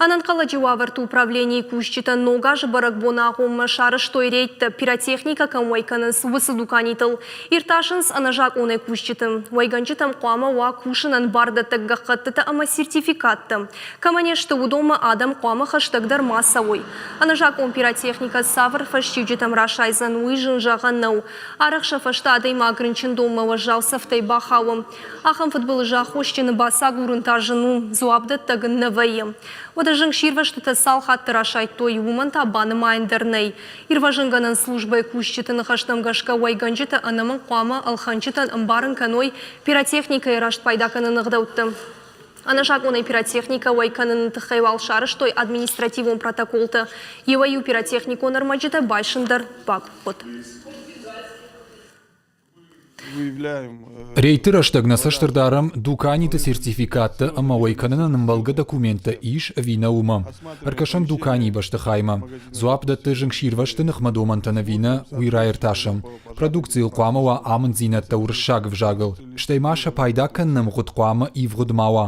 Ӕнӕнхъӕлӕджы уавӕрты управленийы кусджытӕ Ног азы бӕрӕгбоны агъоммӕ сарӕзтой рейдтӕ, пиротехникӕ кӕм уӕй кӕнынц, уыцы дуканитыл. Иртасынц ӕнӕзакъонӕй кусджыты. Уӕйгӕнджытӕм хъуамӕ уа кусынӕн бардӕттӕг гӕххӕттытӕ ӕмӕ сертификаттӕ. Кӕмӕ не сты, уыдонмӕ адӕм хъуамӕ хӕстӕгдӕр ма цӕуой. Ӕнӕзакъон пиротехникӕ цавӕр фӕстиуджытӕм расайдзӕн, уый зын зӕгъӕн нӕу. Арӕх сӕ фӕстӕ адӕймаг рынчындонмӕ уӕззау цӕфтӕй бахауы. Ахӕм фыдбылызы аххосджыны бацагурын та зын у, дзуапдӕттӕг ын нӕ вӕййы. Уӕдӕ зынгсирвӕзтытӕ цал хатты расайдтой, уымӕн та банымайын дӕр нӕй. Ирвӕзынгӕнӕн службӕйы кусджыты ныхӕстӕм гӕсгӕ уӕйгӕнджытӕ ӕнӕмӕнг хъуамӕ ӕлхӕнджытӕн ӕмбарын кӕной пиротехникӕйы раст пайда кӕныны ӕгъдӕуттӕ. Ӕнӕзакъонӕй пиротехникӕ уӕй кӕныны тыххӕй уал сарӕзтой административон протоколтӕ. Иуӕй-иу пиротехникон ӕрмӕджытӕ байсын дӕр бахъуыд. Рейдты рӕстӕг нӕ цӕст ӕрдарӕм, дуканиты сертификаттӕ ӕмӕ уӕй кӕнынӕн ӕмбӕлгӕ документтӕ ис ӕви нӕ, уымӕ. Ӕркӕсӕм дуканийы бӕстыхаймӕ. Дзуапп дӕтты зынгсирвӕзты ныхмӕ домӕнтӕн ӕви нӕ, уый раиртасӕм. Продукцийыл хъуамӕ уа амынддзинӕдтӕ уырыссаг ӕвзагыл, стӕй ма сӕ пайда кӕныны ӕмгъуыд хъуамӕ ивгъуыд ма уа.